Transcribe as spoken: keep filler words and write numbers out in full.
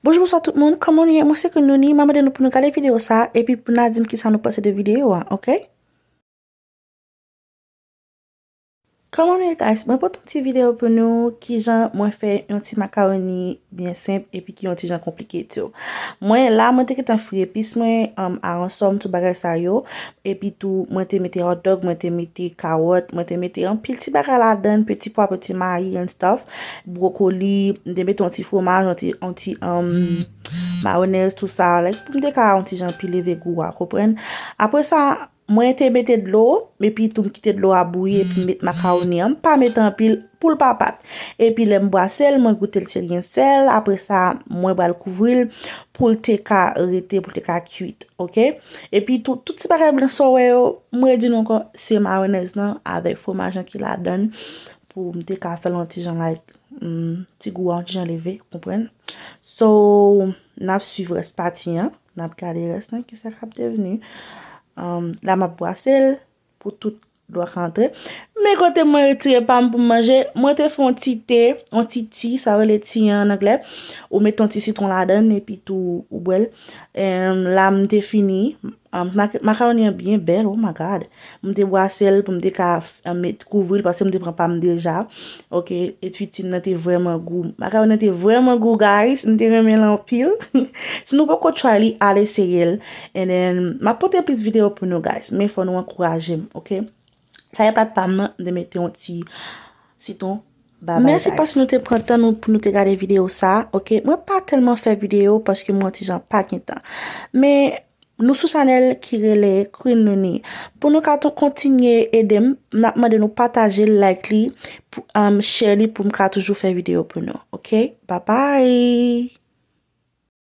Bonjou, bonswa tout moun, kòman nou ye? Mwen se Queen Nouni, m ap mande nou pou nou gade videyo sa, epi pou n a di m kisa nou panse de videyo a, oke? Kòman nou ye, guys? Mwen pote yon ti videyo pou nou, kijan mwen fè yon ti makawoni byen senp, epi ki yon ti jan konplike tou. Mwen, la, mwen te gentan fri epis mwen, um, aransòm, tout bagay sa yo, epi tou, mwen te mete hotdog, mwen te mete kawòt, mwen te mete anpil ti bagay ladann, peti pwa, peti mayi and stuff, bwokoli, m te mete yon ti fwomaj, yon ti, yon ti, um, mayonèz, tou sa, like, pou m te ka yon ti jan pi leve gou a, konprann? Apre sa, mwen te mete dlo, epi tou m kite dlo a bouyi, epi m met makawoni an. M pa mete anpil pou l pa pat. Epi lè m bwase l, mwen goute l si l gen sèl. Apre sa, mwen pral kouvri l pou l te ka rete, pou l te ka kuit, oke? Epi tou, tout ti bagay blan sa w wè yo, m redi nou ankò, se mayonèz lan avèk fwomaj lan ki ladann pou m te ka fè l yon ti jan like, mm, ti gou a yon ti jan leve, konprann? So, n ap swiv rès pati an, n ap gade rès lan, kisa k ap devni. Um, la, m ap bwase l pou tout dlo a ka antre. Men kote mwen retire pa m pou m manje, mwen te fè yon ti te, yon ti ti, sa rele ti an anglè. Ou met yon ti sitwon ladann, epi tou ou bwè l. Em, la, m te fini. Em, mak-, makawoni an byen bèl, oh my God. M te bwase l pou m te ka, em, met, kouvri l, paske m te pran pa m deja. Oke, epi ti m nan te vrèman gou. Makawoni an te vrèman gou, guys. M te renmen l anpil. Si nou poko try li, al eseye l. And then, m ap pote plis videyo pou nou, guys. Men fò nou ankouraje m, oke? Sa e pat pa m nan, m te mete yon ti sitwon baba. Mèsi paske nou te pran tan nou, pou nou te gade videyo sa, oke? Mwen pa tèlman fè videyo paske mwen ti jan pa gen tan. Men nou sou chanèl ki rele Queen Nouni. Pou nou ka tou kontinye ede m, n ap mande nou pataje l, like li, pou, um, share li pou m ka toujou fè videyo pou nou, oke? Bye bye!